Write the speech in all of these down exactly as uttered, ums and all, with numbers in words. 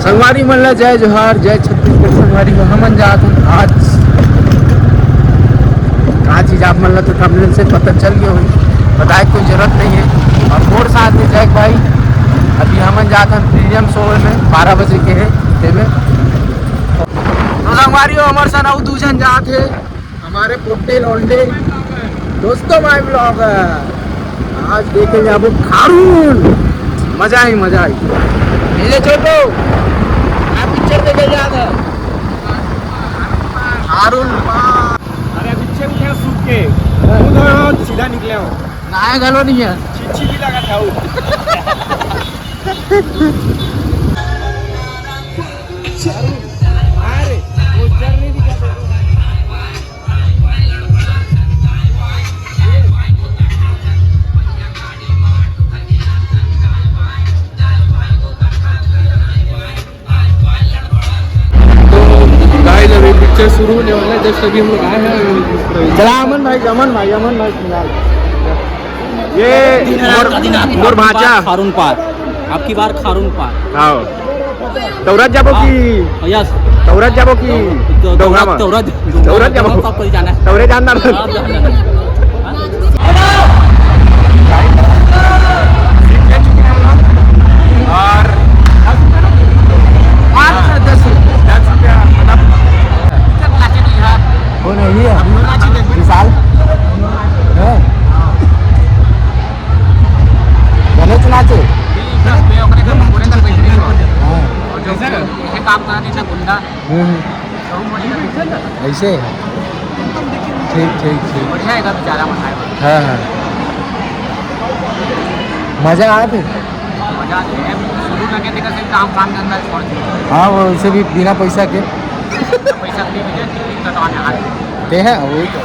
संगवारी मन ला जय जोहार, जय छत्तीसगढ़। संगवारी हो, हमन जात हन आज, का चीज आप मन ला तो थंबनेल से पता चल गया होही, बताए के कोई जरूरत नहीं है। और मोर साथ है जैक भाई। अभी हमन जात हन प्रीमियम शो में, बारह बजे के है तेमे। तो संगवारी हो, हमर सन अउ दू झन जात है। हमारे पोटे लौंडे दोस्तों, माय ब्लॉगर, आज देखे जाबो खारून। मजा ही मजा ही। ये छोटो, मैं पिक्चर देखे जात है। खारून। अरे पीछे उठे सूत के, मुंह धो सीधा निकले हो। नहाया घलो नहीं है। छिछी भी लगा था वो। अरे, पोस्टर नहीं दिखा। तो गाइस, अभी पिक्चर शुरू होने वाला है, जस्ट अभी हम लोग आए हैं। चला अमन भाई, अमन भाई, अमन भाई, फिलहाल ये मोर, मोर भांचा। खारून पार, आपकी बार खारून पार। हाँ। तौरत जाबो की? यस। तौरत जाबो की? तो डोंगरा तौरत, में? तौरत, तौरत जाबो। सब कोई जाना है। तौरे जानदार। सब जाना है। और पाँच से दस रुपया। दस रुपया, मतलब, वो नहीं है। विशाल? है? गणेश नाचे? हाँ। काम करा नहीं था गुंडा। हम्म। ऐसे? ठीक, ठीक, ठीक। बढ़िया है, ज़्यादा मजा आएगा। हाँ, हाँ। मजा आया फिर? मजा आया। शुरू लगे थे, कैसे काम, काम के अंदर छोड़ दिया। हाँ, वो उसे भी बिना पैसा के। पैसा दे दीजिए, टिकट कटवाने आ रहे हैं। ते है, वही तो।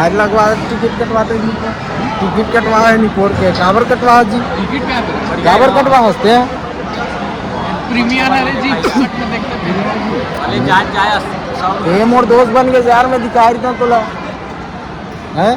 आज लगवा, टिकट कटवाते नहीं तो। टिकट कटवा है नहीं, फोर के। काबर कटवा जी? टिकट क्या है? काबर कटवा हंसते हैं? प्रीमियर वाले जी, टिकट में देखते हैं। अरे जा, जा, सब। ये मोर दोस्त बन गए यार, मैं दिखा रही था तोला। हैं?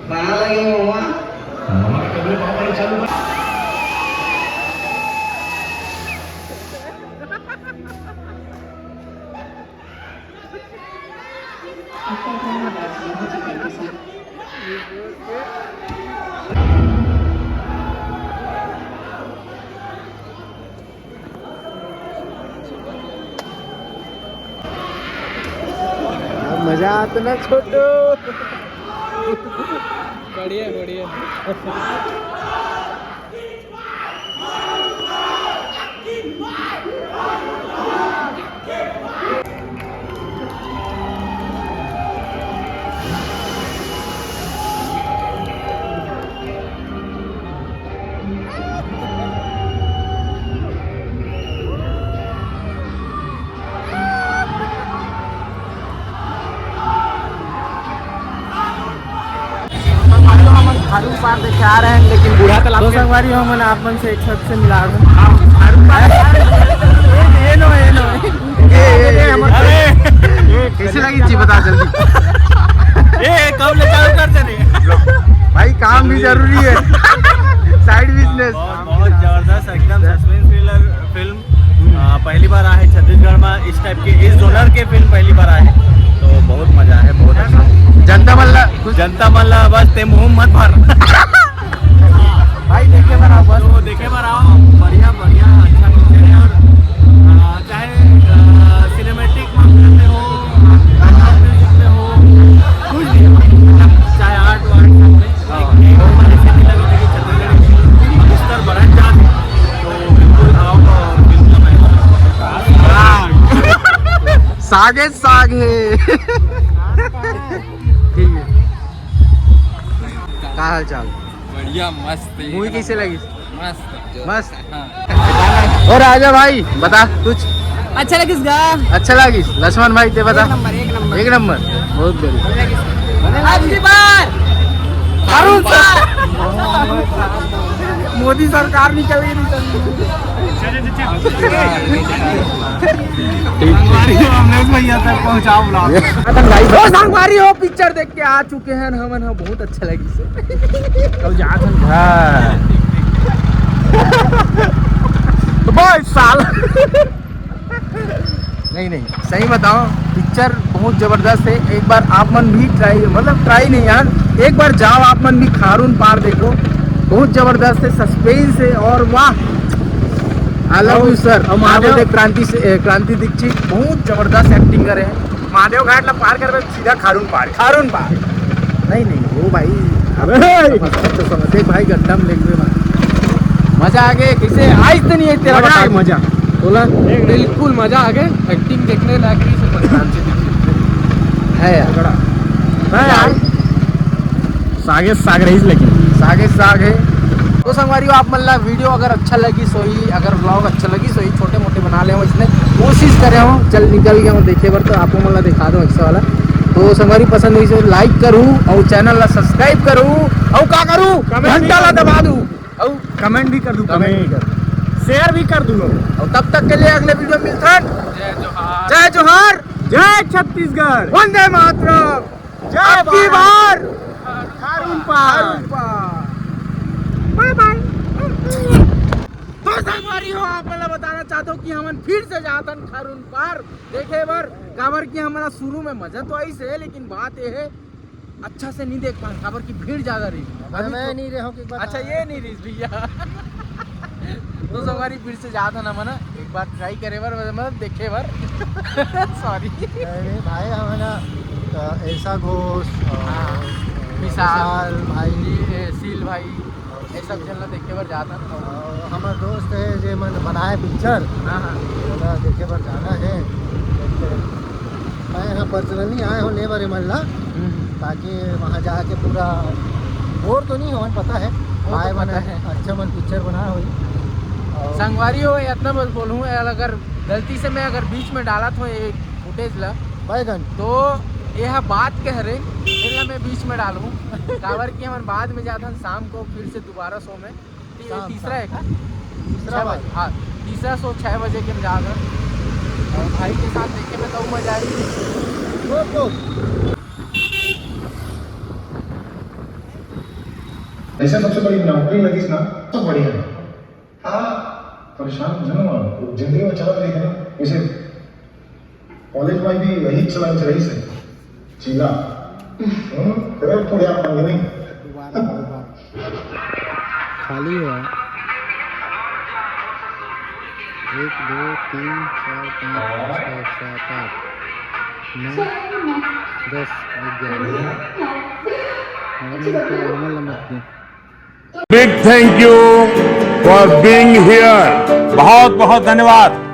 बना लगे महुआ। मजा आता ना छोटू। बढ़िया, बढ़िया। खारू पार देखे आ रहे हैं, लेकिन बूढ़ा तालाब तो के संगवारी हो, हमन आप मन से एक शब्द से मिला दूं। ये, ये नो, ये नो। ये, ये, ये, हमर अरे! ये कैसे लगी जी, बता जल्दी। ए, कब ले चालू कर दे रे? भाई, काम भी जरूरी है। Side business. बहुत, बहुत जबरदस्त, एकदम सस्पेंस थ्रिलर फिल्म। आ, पहली बार आए छत्तीसगढ़ में इस टाइप के, इस जोनर के फिल्म पहली बार आए, तो बहुत मजा है, बहुत अच्छा। जनता मल्ला, जनता मल्ला, बस ते मुंह मत भर। भाई, देखे बर आओ, बस। तो देखे बर आओ, बढ़िया, बढ़िया, अच्छा पिक्चर है। और, आ, चाहे, आ, सिनेमैटिक में करते हो, म्यूजिक में हो, कुछ भी हो, चाहे आर्ट वार्ट में, हाँ। एक, एक हमारे से मिला कि देखिए छत्तीसगढ़ की बिस्तर बढ़त जात है, तो बिल्कुल आओ और बिल्कुल आए। हाँ। आगे साग है। ठीक है, का हाल चाल? बढ़िया, मस्त, एक मूवी कैसे नंबर। लगी? मस्त। हाँ। और राजा भाई, बता कुछ। अच्छा लगिस गा। अच्छा लगिस। लक्ष्मण भाई, ते बता। एक नंबर, एक नंबर। एक नंबर। बहुत बढ़िया। अगली बार अरुण सर। मोदी सरकार निकल गई, निकल गई। ठीक, ठीक। रमेश भैया तक पहुंचाओ vlog। ओ संगवारी हो, पिक्चर देख के आ चुके हैं हमन ह, बहुत अच्छा लगिस। कल जात हन घर। भाई साल। नहीं, नहीं, सही बताओ, पिक्चर बहुत जबरदस्त है। एक बार आप मन भी ट्राई, मतलब ट्राई नहीं यार, एक बार जाओ आप मन भी खारून पार देखो, बहुत जबरदस्त है, सस्पेंस है। और वाह, आई लव यू सर। और क्या बोलते हैं, क्रांति से, ए, क्रांति दीक्षित बहुत जबरदस्त एक्टिंग करे हैं। महादेव घाट ला पार करबे, सीधा खारून पार, खारून पार। नहीं, नहीं, वो भाई, अबे! अच्छा समझ, देख भाई, गड्ढा में लेके मजा आ गए, कैसे आज तो नहीं है तेरा मजा आ बता। गया, मजा। बोला, बिल्कुल मजा आ गए। एक्टिंग देखने लायक नहीं, सब है यार। तगड़ा। है यार। सागे साग रहीस, लेकिन सागे साग है। तो संगवारी हो, आप मन ला वीडियो अगर अच्छा लगिस होही, अगर व्लॉग अच्छा लगिस होही, छोटे मोटे बना ले हो, इसने कोशिश करे हो, चल निकल गया हूँ देखे बर, तो आपको मन ला दिखा दो अच्छा वाला। तो संगवारी पसंद होही तो लाइक करू और चैनल ला सब्सक्राइब करू और का करू, कमेंट भी घंटा ला करू। दबा दू और कमेंट भी कर दू, कमेंट भी कमेंट कर, शेयर भी कर दू। और तब तक के लिए अगले वीडियो में मिलथन। जय जोहार। जय जोहार। जय छत्तीसगढ़। वंदे मातरम। जय अबकी भारत। बार खारून पार। बाय बाय। तो संगवारी हो, आप मन ला बताना चाहत हो कि हमन फिर से जातन खारून पार देखे बर, काबर कि हमन ला शुरू में मजा तो आइस हे, लेकिन बात ये है अच्छा से नहीं देख पान, काबर कि भीड़ ज्यादा रही। अरे अभी मैं तो नहीं रहा हूँ कि एक बार अच्छा, ये नहीं रही भैया। तो संगवारी फिर से जात हन हमन, एक बार ट्राई करे बर, मतलब देखे बर। सॉरी। नहीं, नहीं, भाई, हम है ना, अ, एल्सा घोष, अ, हाँ। विशाल। विशाल भाई। ये, सील भाई, ये सब झन ला देखे बर जात हन। अ, हमर दोस्त है जे मन बनाए पिक्चर, हाँ, हाँ। ओला देखे बर जाना है। मैं यहाँ पर्सनली आए हो ले बर मन ला, हम्म। ताकि वहाँ जाके पूरा बोर तो नहीं हो, पता है, वो तो भाई पता बने है। अच्छा मन पिक्चर बनाए होही। और संगवारी हो, इतना बस बोलूँ, अगर गलती से मैं अगर बीच में डालत हो एक फुटेज ला, बैगन। तो यह बात के हरे, एला मैं बीच में डालूँ, काबर कि हमन बाद में जात हन शाम को फिर से दोबारा शो में। ती-, शाम, तीसरा शाम। है का? तीसरा छः बार। बजे, हाँ, तीसरा शो छः बजे के हम जात हन। और भाई के साथ देखे में तो मजा आएगी। तो, तो। ऐसा सबसे बड़ी नौकरी लगिस ना, तो बढ़िया है। हाँ, परेशान झन हो, जिंदगी में चलत रही है ना, इसे कॉलेज में भी यही चलन चलई से। चीला। हम्म, तेरे पूरे आप मंगे नहीं। दोबारा, दोबारा। खाली है। एक, दो, तीन, चार, पाँच, छः, सात, आठ, नौ, दस, ग्यारह। Big thank you for being here। बहुत बहुत धन्यवाद।